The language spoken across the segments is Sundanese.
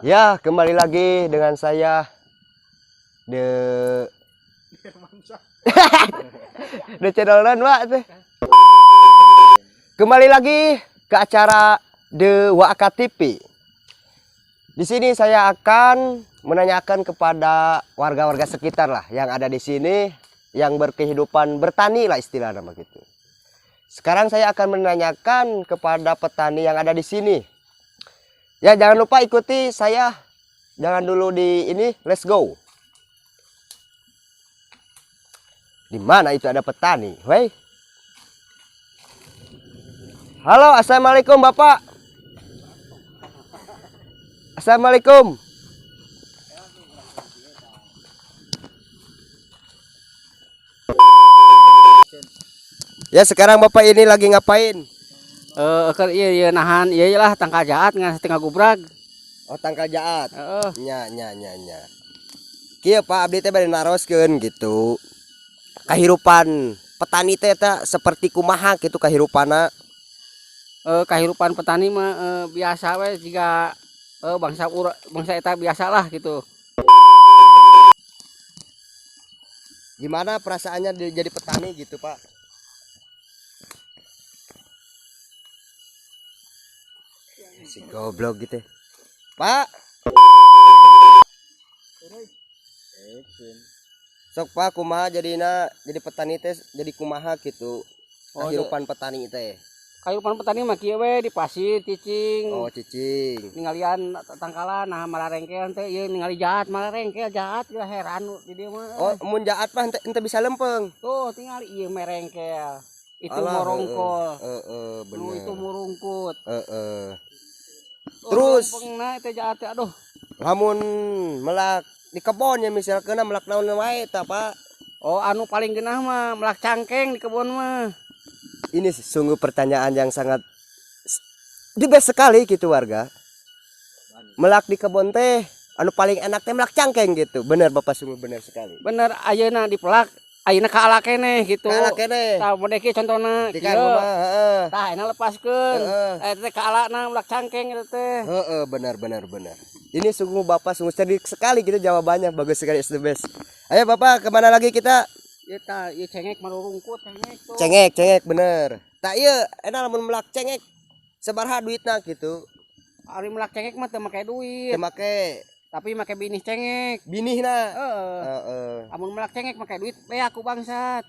Ya, kembali lagi dengan saya The The channel Pak teh. Kembali lagi ke acara The Waka TV. Di sini saya akan menanyakan kepada warga-warga sekitar lah yang ada di sini yang berkehidupan bertani lah istilahnya begitu. Sekarang saya akan menanyakan kepada petani yang ada di sini. Ya, jangan lupa ikuti saya. Jangan dulu di ini, let's go. Di mana itu ada petani, weh? Halo, assalamualaikum Bapak. Assalamualaikum. Ya, sekarang Bapak ini lagi ngapain? Keur ieu ieu nahan ieu lah tangkal jaat ngan setengah gubrag. Oh, tangkal jaat. Heeh. Nya nya nya nya. Kieu Pak, abdi teh bade naroskeun gitu. Kahirupan petani teh eta seperti kumaha gitu kahirupanna? Kahirupan petani mah biasa we jiga bangsa bangsa eta biasalah gitu. Gimana perasaannya jadi petani gitu, Pak? Si goblok gitu. Pak. Sok Pak, kumaha jadina jadi petani teh jadi kumaha gitu. Oh, Kehidupan petani teh. Kahirupan petani mah kieu we di pasir cicing. Oh, cicing. Ninggalian tangkalan nah malarengkel teh ieu ningali jaat malarengkel jaat gila heran di dieu mah. Oh, mun jaat mah henteu bisa lempeng. Tuh tingali ieu merengkel. Itu Alah, morongkol. Heeh, Nu bener. itu murungkut. Heeh. Oh, Terus lempengna teh jaat teh aduh. Lamun melak di kebon ya misalkan melak naon wae tah, Pak. Oh, anu paling genah mah melak cangkeng di kebon mah. Ini sungguh pertanyaan yang sangat the best sekali gitu warga. Melak di kebon teh anu paling enak teh melak cangkeng gitu. Bener Bapak, sungguh bener sekali. Bener ayeuna dipelak ayeuna kaala keneh gitu. Kaala keneh. Tah modeh kieu contona. Di kan kumaha, heeh. Tah ayeuna lepaskeun. Heeh. Eta teh kaalana melak cangkeng eta teh. Heeh, benar benar benar. Ini sungguh Bapak sungguh cerdik sekali gitu jawabannya, bagus sekali, is the best. Ayo Bapak, kemana lagi kita? Ieu tah ieu cengek marurungkut cengek tuh. Cengek, cengek bener. Tak ieu enak lamun melak cengek sabaraha duitna gitu. Ari melak cengek mah teu make duit. Teu make. Tapi make binih cengek. Binihna. Heeh. Heeh. Amun melak cengek make duit beak ku bangsat.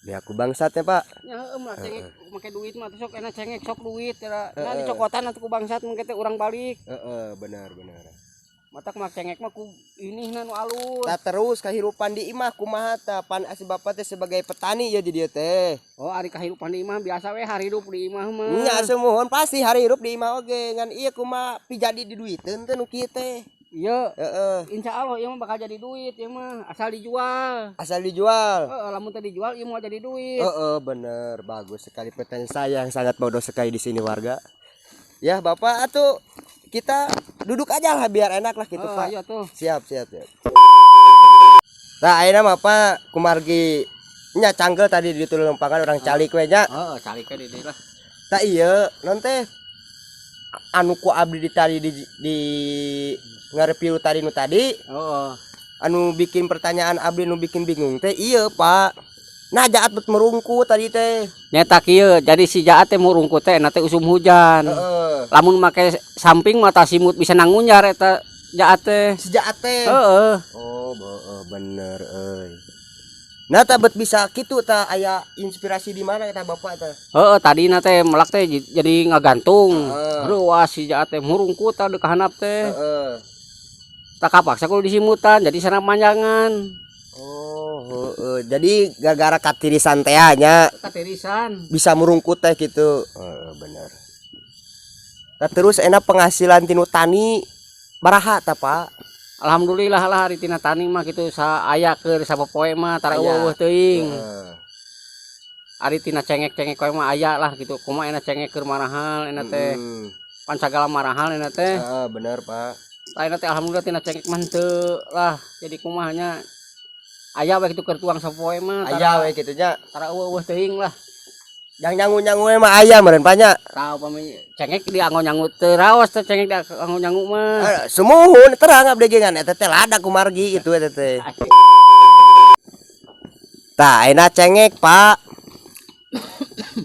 Beak ku bangsat ya, Pak. Ya heeh melak cengek make duit mah sok enak cengek sok duit era. Nah dicokotan atuh ku bangsat mun teh urang balik. Heeh, benar benar. Matak melak cengek mah ku inihna nu alus. Tah terus kahirupan di imah kumaha tah pan asi bapak teh sebagai petani ya di dieu teh. Oh, ari kahirupan di imah biasa we hari hidup di imah mah. Nya sumuhun pasti hari hidup di imah oge ngan ieu kumaha pijadi di duiteun teh nu kieu teh. Iya. Heeh. Insya Allah ieu mah bakal jadi duit ieu mah asal dijual. Asal dijual. Heeh, lamun teh dijual ieu mah jadi duit. Heeh, bener, bagus sekali pertanyaan saya yang sangat bodoh sekali di sini warga. Ya Bapak atuh kita duduk aja lah biar enak lah gitu, Oh, Pak. Ayo tuh. Siap, siap, siap. Nah, ayeuna mah Pak kumargi nya cangkel tadi di tulung lempangan orang calik we nya. Heeh, calik we di dieu lah. Tah ieu non teh anu ku abdi di tadi di ngareview tadi nu tadi. Heeh. Anu bikin pertanyaan abdi nu bikin bingung teh ieu Pak. Nah jaat bet merungku tadi teh. Nyata kieu, jadi si jaat teh murungku teh na teh usum hujan. Heeh. Lamun make samping mata simut bisa nangunyar eta jaat teh. Si jaat teh. Heeh. Oh, heeh bener euy. Nah tah bet bisa kitu tah aya inspirasi di mana eta Bapak teh? Heeh, tadina teh melak teh jadi ngagantung. Heeh. Aduh, wah si jaat teh murungku tah deuk handap teh. Heeh. Tak kapaksa kudu disimutan jadi sana manjangan. Oh, heeh. Jadi gara-gara katirisan teh nya. Katirisan. Bisa merungkut teh gitu. Heeh, bener. Nah, terus enak penghasilan tinu tani baraha ta, Pak? Alhamdulillah lah hari tina tani mah gitu sa aya keur sapopoe mah tara Aya. eueuh teuing. Heeh. Ari tina cengek-cengek koe mah aya lah gitu. Kumaha enak cengek keur marahal enak teh. Heeh. Pan sagala marahal enak teh. Heeh, bener, Pak. Lain teh alhamdulillah tina cengek mah henteu lah. Jadi kumaha nya aya we kitu keur tuang sapopoe mah. Aya we kitu nya. Tara eueuh teuing lah. Yang nyangu-nyangu mah aya meureun, Pak, nya. Tah, upami cengek dianggo nyangu teu raos teh cengek dianggo nyangu mah. Eh, sumuhun terang abdi ge, ngan eta teh lada kumargi itu eta teh. Tah, ayeuna cengek, Pak.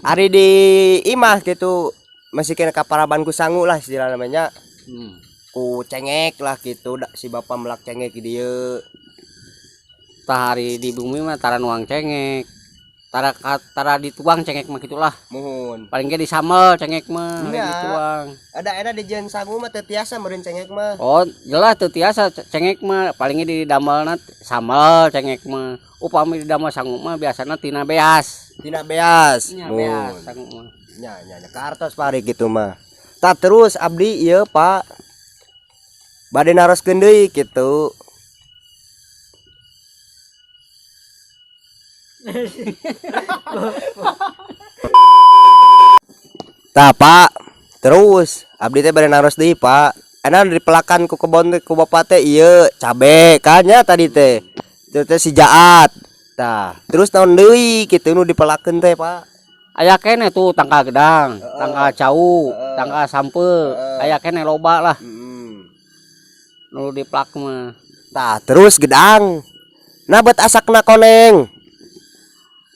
Ari di imah gitu masih kena kaparaban ku sangu lah istilah namanya. Ku cengek lah gitu da, si bapak melak cengek di dieu. Tah, ari di bumi mah tara nuang cengek. Tara tara dituang cengek mah gitulah. Muhun. Paling ge disambel cengek mah, lain Iya. dituang. Ada era di jeung sangu mah teu tiasa meureun cengek mah. Oh, jelas teu tiasa cengek mah, paling ge didamelna sambel cengek mah. Upami didamel sangu mah biasana tina beas. Tina beas. Nya, beas sangu mah. Nya nya nya kartos pari gitu mah. Tah, terus abdi ieu, Pak. Bade naroskeun deui kitu. Tah, Pak, terus abdi teh bade naros deui, Pak. Enak dipelakan ku kebon teh ku bapak teh ieu cabe kan nya tadi teh. Itu teh si jaat. Tah, terus naon deui kitu nu dipelakeun teh, Pak? Aya keneh tuh tangkal gedang, tangkal cau, tangkal sampeu, aya keneh loba lah nu diplak mah. Tah, terus gedang. Nah, bet asakna koneng.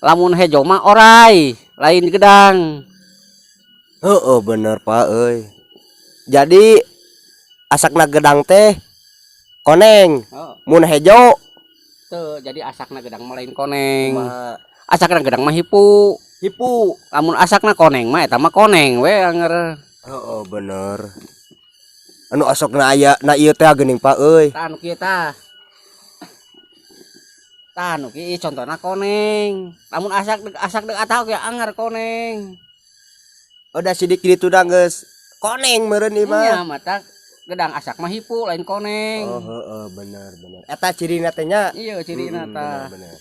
Lamun hejo mah orai, lain gedang. Heeh, bener, Pak euy. Jadi asakna gedang teh koneng, Oh, mun hejo teu, jadi asakna gedang mah lain koneng. Kumaha? Asakna gedang mah hipu. Hipu. Lamun asakna koneng mah eta mah koneng we anger. Heeh, bener. Anu asokna aya na ieu teh geuning, Pak euy. Tah, nu kieu tah. Tah, nu kieu contona koneng. Lamun asak deuk asak deuk atau ge anger koneng. Udah sidik ditu dah geus koneng meureun ieu mah. Nya, mata gedang asak mah hipu lain koneng. Oh, heeh, bener bener. Eta cirina teh nya. Iya, cirina tah. Bener, bener.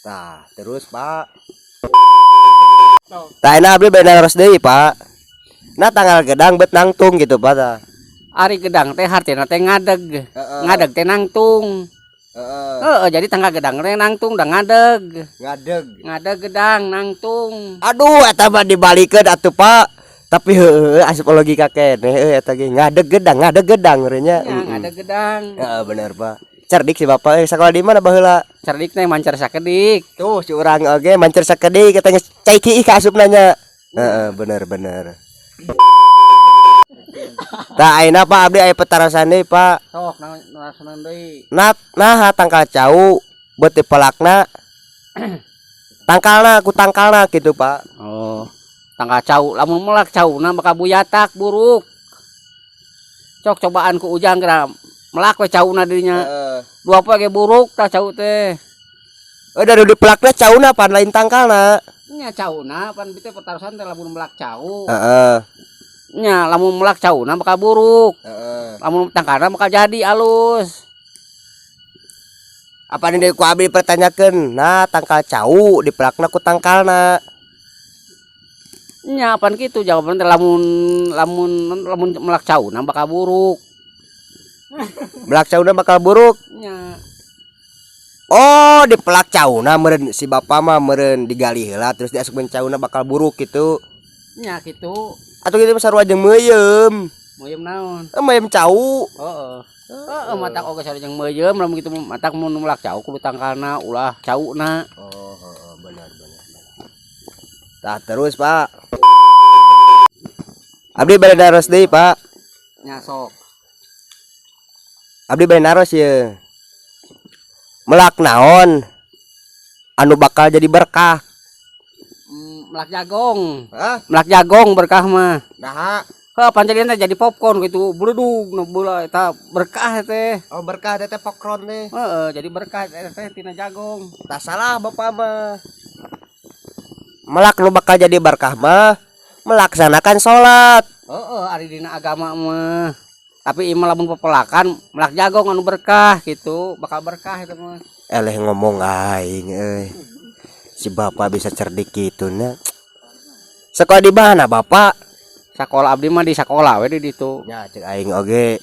Tah, terus, Pak. Tah, ini abdi bade naros deui, Pak. Nah, tangkal gedang bet nangtung gitu, Pak, tah. Ari gedang teh hartina teh ngadeg. Heeh. Ngadeg teh nangtung. Heeh. Heeh, jadi tangkal gedang teh nangtung da ngadeg. Ngadeg. Ngadeg gedang nangtung. Aduh, eta mah dibalikeun atuh, Pak. Tapi heueuh asup logika keneh heueuh eta ge ngadeg gedang, ngadeg gedang meureun nya. Ya, ngadeg gedang. Heeh, bener, Pak. Cerdik si bapak eh, sekolah di mana baheula? Cerdik teh mancar sakedik. Tuh si urang oge mancar sakedik kita geus cai kiih ka asup nanya. Heeh, bener bener. Tah, ayeuna, Pak, abdi aya patarosan deui, Pak. Sok narosan deui. Nat nah tangkal cau bet dipelakna tangkalna ku tangkalna gitu, Pak. Oh, tangkal cau lamun melak cauna bakal buyatak buruk. Cok cobaan ku Ujang geura melak we cauna dirinya. Heeh. Dua poe ge buruk tah cau teh. Oh, dari dipelakna cauna pan lain tangkalna. Nya, cauna pan teh patarosan teh lamun melak cau. Heeh. Nya, lamun melak cauna bakal buruk. Heeh. Lamun tangkalna bakal jadi alus. Apa nih ku abdi dipertanyakeun? Nah, tangkal cau dipelakna ku tangkalna. Nya, pan kitu jawaban teh lamun lamun lamun melak cauna bakal buruk. Melak cauna bakal buruk. Nya. Oh, dipelak cauna meureun si bapak mah meureun digali heula terus diasupkeun cauna bakal buruk gitu. Nya, kitu. Atau gitu mah sarua jeung meuyeum. Meuyeum naon? Eh, meuyeum cau. Heeh. Heeh, matak oge sarua jeung meuyeum lamun kitu matak mun melak cau kudu tangkalna ulah cauna. Oh, heeh, benar benar benar. Tah, terus, Pak. Abdi bade naros deui, Pak. Nya, sok. Abdi bade naros ye. Melak naon anu bakal jadi berkah? Melak jagong. Hah? Melak jagong berkah mah. Nah, Heuh, pan teh jadi popcorn gitu, bledug nu beula eta berkah teh. Oh, berkah teh teh popcorn teh. Heeh, jadi berkah eta teh tina jagong. Tak salah bapak mah. Melak nu bakal jadi berkah mah melaksanakan sholat. Heeh, ari dina agama mah. Tapi ieu mah lamun pepelakan melak jagong anu berkah gitu, bakal berkah eta mah. Eleh ngomong aing euy. Si bapak bisa cerdik gitu nya. Sekolah di mana bapak? Sakola abdi mah di sakola we di ditu. Ya, cek aing oge.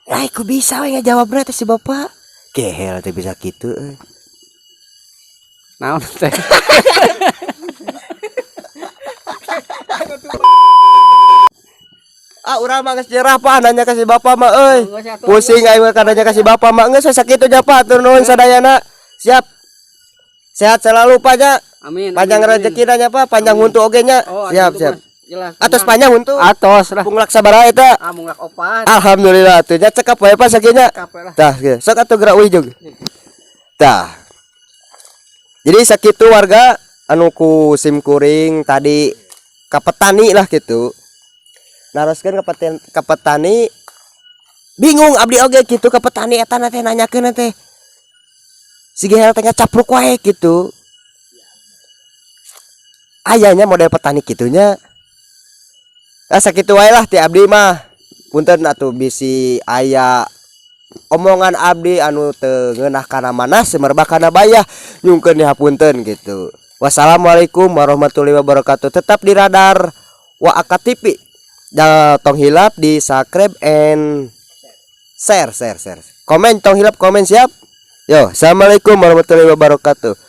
Ya, aku bisa we ngajawabna teh si bapak. Gehel teh bisa gitu euy. Naon teh? Ah, urang mah geus nyerah, Pak, nanya ka si bapak mah euy. Geus atuh. Pusing aing mah nanya ka si bapak mah. Geus sakitu nya, Pak, hatur nuhun sadayana. Siap. Sehat selalu, Pak, nya. Amin. Panjang amin, amin. rezeki nya, Pak, panjang huntu oge nya. Oh, Siap, atuh siap. mah jelas. Atos panjang huntu. Atos lah. Punglak sabaraha eta? Ah, munglak opat. Alhamdulillah tuh nya, cekap wae, Pak, sakieu nya. Cekap we lah. Tah, kieu. Sok atuh gerak ujug. Tah. Jadi sakitu warga anu ku sim kuring tadi ka petani lah gitu. Naroskeun ka petani, bingung abdi oge gitu ka petani eta na teh, nanyakeun teh. Si gehel teh ngacapruk wae gitu. Ayahnya model petani kitunya. Ah, sakitu wae lah ti abdi mah. Punten atuh bisi aya omongan abdi anu teu ngeunah kana mana, semerbak kana bayah, nyungkeun dihapunten gitu. Wassalamualaikum warahmatullahi wabarakatuh. Tetap di radar Waaka TV. Jangan tong hilap di subscribe and share, share, share. Komen, tong hilap komen, siap. Yo, assalamualaikum warahmatullahi wabarakatuh.